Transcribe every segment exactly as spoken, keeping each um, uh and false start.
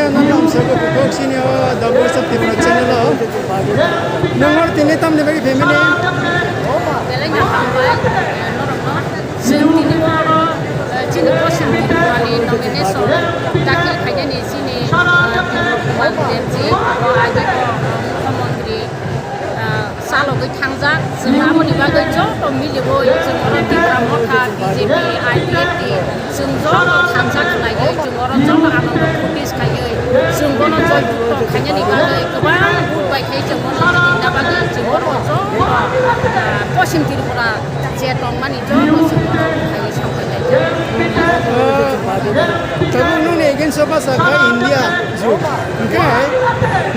Nang lamsogo bukhuk sini o The Voice of Tripura channel o. Nang hor tini tamni bagwi phaimani? Belai no hambai, norokno. Chwng tini oro, eh, chini Poschim Tripura ni nomination dakhil khainani chini, eh, Bipul Kumar Dev ji, abo agi bo, eh, Mukhyamantri, eh, chalogwi thangjak. Chwng aboni bagwi joto miliwi chwng oro Tipra Motha, B J P, I P F T, chwng joto thansa khlaiwi, chwng oro joto anando phutis khaiwi, chwng bono joy jukto khainani bagwi kwbang vote bai khai chwng bono jinina bagwi chwng oro joto, ah, Poschim Tripura je tongmani joto chwng oro khaiwi sapai laijak. Ah, tabuk nungni against o basa kha India jut. Hwnkhe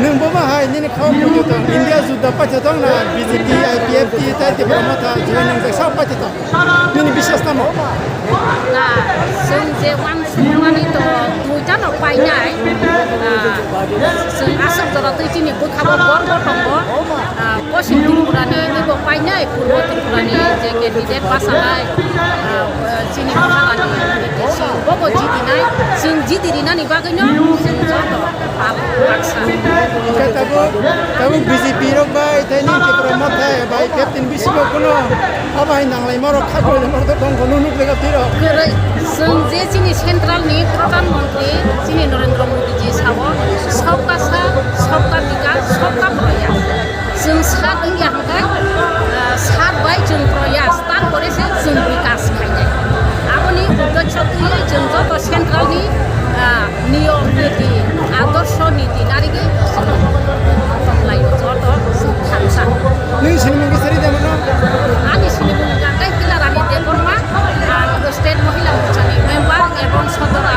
nwng bo bahai nini khao muitu tong, India jut da paitha tong na B J P, I P F T, tai Tipra Motha, jua nung jai sa paitha tong. Nini biswas tamo? Na, chwng je uansukmani to duita no painai. Ah, chwng aswk jora twi chini bwkhao gorbo tongo. Ah, Poschim Tripura ni ebo painai, Purbo Tripura ni je candidate basanai, ah, chini bwkha ni bobo jidinai, chwng jidi rinani bagwino chwng joto. Baksa. Hwnkhe tabuk, tabuk B J P rok bai tei nini Tipra Motha bai captain bisingo kuno abo hai nanglaima rok kha koilaima rok tongkho nung nukjago twi rok. Kwrwi, chwng je chini central ni Pradhan Mantri chini Narendra Modi ji sao, "Sabka saath, sabka vikas, sabka prayas." Chwng sat wngya hwnkhe, ah, sat bai chwng prayas, tarpore se chwng bikas khainai. Aboni uddesho twiwi chwng joto central ni, ah, niyom niti, adorsho niti narigwi chwng tonglaio joto chwng thansa. Nini sinimung kisa ri de mano? Ani sinimung hwnkhe Kilarani Debbarma, ang State Mohila Morcha ni member ebong Sodor